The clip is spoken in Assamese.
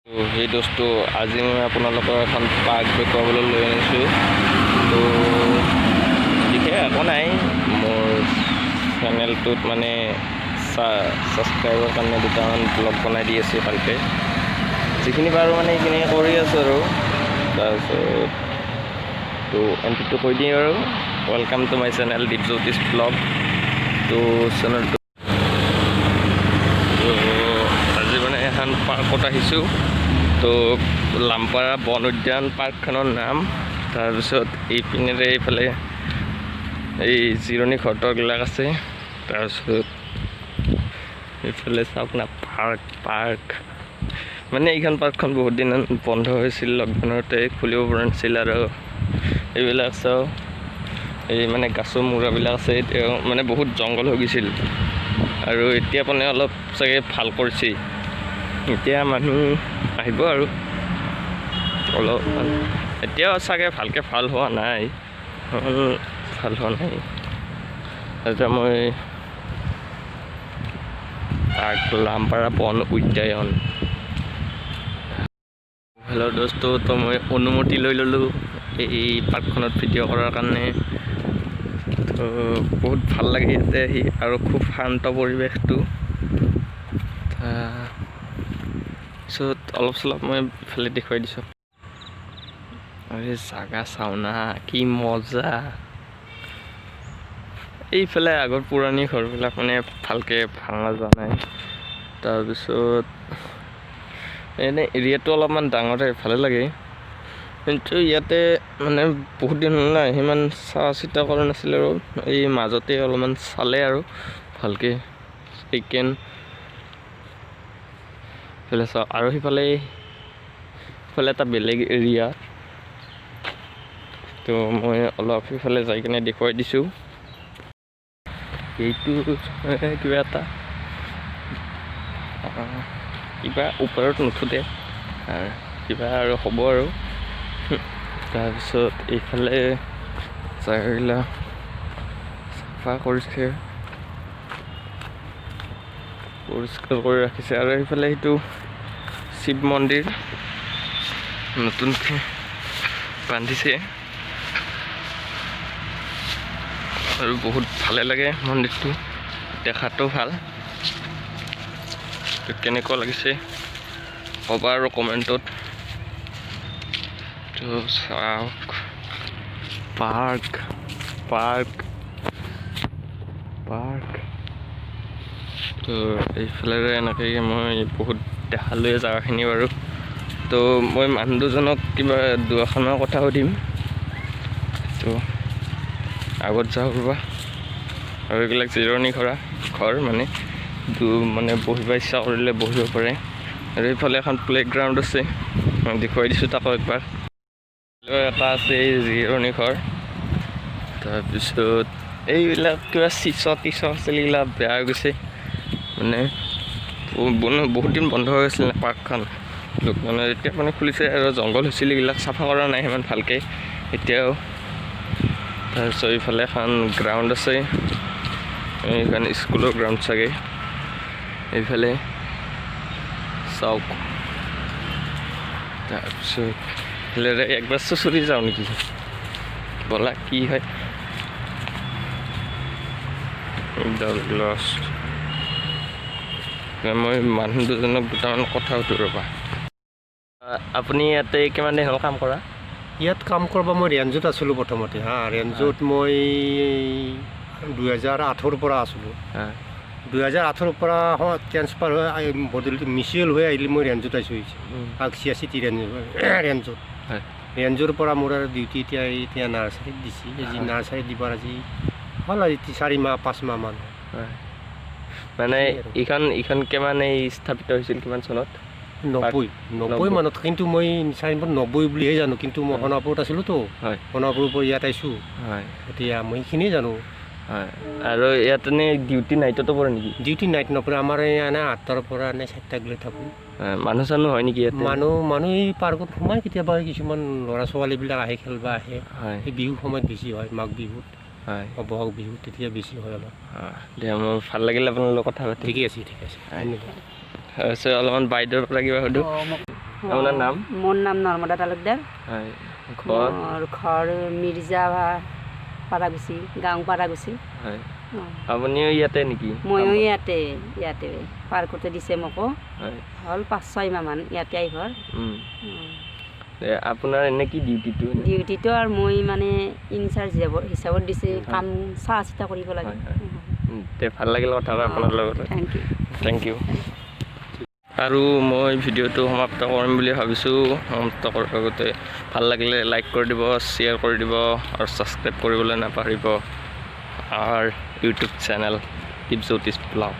সেই দোস্ত, আজি মই আপোনালোকৰ এখন পাৰ্ক দেখুৱাবলৈ লৈ আনিছোঁ। তো বিশেষ একো নাই, মোৰ চেনেলটোত মানে ছাবস্ক্ৰাইবৰ কাৰণে দুটামান ব্লগ বনাই দি আছোঁ। ভালকৈ যিখিনি পাৰোঁ মানে সেইখিনি কৰি আছোঁ আৰু তাৰপিছত তো এণ্ট্ৰিটো কৈ দিওঁ আৰু welcome to my channel Dipjyotish blog. তো চেনেলটো তো আজি মানে এখন পাৰ্কত আহিছোঁ। তো লামপাৰা বন উদ্যান পাৰ্কখনৰ নাম। তাৰপিছত এইপিনেৰে এইফালে এই জিৰণি ঘৰবিলাক আছে। তাৰপিছত এইফালে চাওক না, পাৰ্ক পাৰ্ক মানে এইখন পাৰ্কখন বহুত দিন বন্ধ হৈছিল, লকডাউনতে খুলিব পৰা নাছিল। আৰু এইবিলাক চাওক, এই মানে গাছৰ মূৰাবিলাক আছে। এতিয়া মানে বহুত জংঘল হৈ গৈছিল আৰু এতিয়া মানে অলপ চাগে ভাল কৰিছে। এতিয়া মানুহ আহিব আৰু অলপ। এতিয়াও চাগে ভালকৈ ভাল হোৱা নাই, ভাল হোৱা নাই। এতিয়া মই পাৰ্ক লামপাৰা বন উদ্যান। হেল্ল' দোস্ত, তো মই অনুমতি লৈ ল'লোঁ এই পাৰ্কখনত ভিডিঅ' কৰাৰ কাৰণে। তো বহুত ভাল লাগে ইয়াতে আহি আৰু খুব শান্ত পৰিৱেশটো। তাৰপিছত অলপ চলপ মই ইফালে দেখুৱাই দিছোঁ। আৰে জাগা চাওঁ না, কি মজা! এইফালে আগৰ পুৰণি ঘৰবিলাক মানে ভালকৈ ভাঙা যোৱা নাই। তাৰপিছত এনেই এৰিয়াটো অলপমান ডাঙৰে, ভালে লাগে। কিন্তু ইয়াতে মানে বহুত দিন হ'ল না, সিমান চোৱা চিতা কৰা নাছিল আৰু এই মাজতে অলপমান চালে আৰু ভালকৈ চিকেন। ইফালে চাওক আৰু সিফালে সিফালে এটা বেলেগ এৰিয়া। তো মই অলপ সিফালে যাই কিনে দেখুৱাই দিছোঁ। এইটো কিবা এটা কিবা ওপৰত নুঠোতে কিবা আৰু হ'ব আৰু। তাৰপিছত এইফালে জেগাবিলাক চাফা কৰিছে, পৰিষ্কাৰ কৰি ৰাখিছে। আৰু সেইফালে সেইটো শিৱ মন্দিৰ নতুনকৈ বান্ধিছে আৰু বহুত ভালে লাগে মন্দিৰটো, দেখাতো ভাল। কেনেকুৱা লাগিছে ক'বা আৰু কমেণ্টত। তো চাওক, পাৰ্ক পাৰ্ক পাৰ্ক। তো এইফালেৰে এনেকৈ মই বহুত দেখালোৱে জেগাখিনি বাৰু। তো মই মানুহ দুজনক কিবা দুআষাৰমান কথা সুধিম। তো আগত যাওঁ ৰ'বা। আৰু এইবিলাক জিৰণি ঘৰ মানে মানে বহিব ইচ্ছা কৰিলে বহিব পাৰে। আৰু এইফালে এখন প্লে'গ্ৰাউণ্ড আছে, মই দেখুৱাই দিছোঁ তাকো একবাৰ। এটা আছে এই জিৰণি ঘৰ। তাৰপিছত এইবিলাক কিবা চিচ টিচ আছিল, এইগিলা বেয়া হৈ গৈছে। মানে বহুত দিন বন্ধ হৈ গৈছিল পাৰ্কখন মানে, এতিয়া মানে খুলিছে। আৰু জংঘল হৈছিল, এইবিলাক চাফা কৰা নাই সিমান ভালকৈ এতিয়াও। তাৰপিছত এইফালে এখন গ্ৰাউণ্ড আছে, এইখন স্কুলৰ গ্ৰাউণ্ড চাগে। এইফালে চাওক। তাৰপিছত এইফালেৰে একবাৰ চুচৰি যাওঁ নেকি? ব'লা, কি হয়। লষ্ট মই মানুহ দুজনক দুটামান কথা সুধো ৰ'বা। আপুনি ইয়াতে কিমান দিন হ'ল কাম কৰা? ইয়াত কাম কৰিব মই ৰেঞ্জত আছিলোঁ প্ৰথমতে। হা, ৰেঞ্জত মই 2008ৰ পৰা আছিলোঁ। 2008ৰ পৰা ট্ৰেন্সফাৰ হৈ বদলি মিউচুৱেল হৈ আহিলি, মই ৰেঞ্জত আহিছোঁ আগচিয়া চিটি ৰেঞ্জ ৰেঞ্জত। ৰেঞ্জৰ পৰা মোৰ আৰু ডিউটি এতিয়া এতিয়া নাৰ্চাৰীত দিছে। আজি নাৰ্চাৰীত দিবাৰ আজি হ'ল আজি 4 মাহ 5 মাহমান। হয়, মানে এইখন এইখন কিমান এই স্থাপিত হৈছিল, কিমান চনত? 90 90 মানত। কিন্তু মই চাৰি 90 বুলিহে জানো। কিন্তু মই সোণাপুৰত আছিলোঁতো, সোণাপুৰৰ পৰা ইয়াত আহিছোঁ। এতিয়া মই সেইখিনিয়ে জানো। হয়, আৰু ইয়াত এনে ডিউটি নাইটতো পৰে নেকি? ডিউটি নাইট নপৰে আমাৰ। এই এনে 8টাৰ পৰা এনে 4টাক লৈ থাকোঁ। মানুহ চানুহ হয় নেকি ইয়াতে? মানুহ মানুহ এই পাৰ্কত সোমাই কেতিয়াবা। কিছুমান ল'ৰা ছোৱালীবিলাক আহে, খেলবা আহে। এই বিহু সময়ত বেছি হয়, মাঘ বিহুত, বহাগ বিহুত, তেতিয়া বেছি হয় অলপ। দিয়া, মোৰ ভাল লাগিল আপোনাৰ লগত কথা পাতি। ঠিকে আছে, ঠিক আছে, ধন্যবাদ। তাৰপিছত অলপমান বাইদেউৰ পৰা কিবা সুধো। আপোনাৰ নাম? মোৰ নাম নৰ্মদা তালুকদাৰ। হয়, ঘৰ? মোৰ ঘৰ মিৰ্জা পাৰাগুচি, গাঁও পাৰাগুচি। হয়, আপুনিও ইয়াতে নেকি? ময়ো ইয়াতে ইয়াতে পাৰ্কতে দিছে মোকো। হয়। হ'ল 5-6 মাহমান ইয়াতে আহিবৰ। আপোনাৰ এনে কি ডিউটিটো? ডিউটিটো আৰু মই মানে ইনচাৰ্জ হিচাপত দিছে, কাম চোৱা চিতা কৰিব লাগে। তে ভাল লাগিল কথা কৈ আপোনাৰ লগত। Thank U. Thank U. আৰু মই ভিডিঅ'টো সমাপ্ত কৰিম বুলি ভাবিছোঁ। সমাপ্ত কৰাৰ আগতে ভাল লাগিলে লাইক কৰি দিব, শ্বেয়াৰ কৰি দিব আৰু ছাবস্ক্ৰাইব কৰিবলৈ নাপাহৰিব our YouTube channel Dipjyotish blog.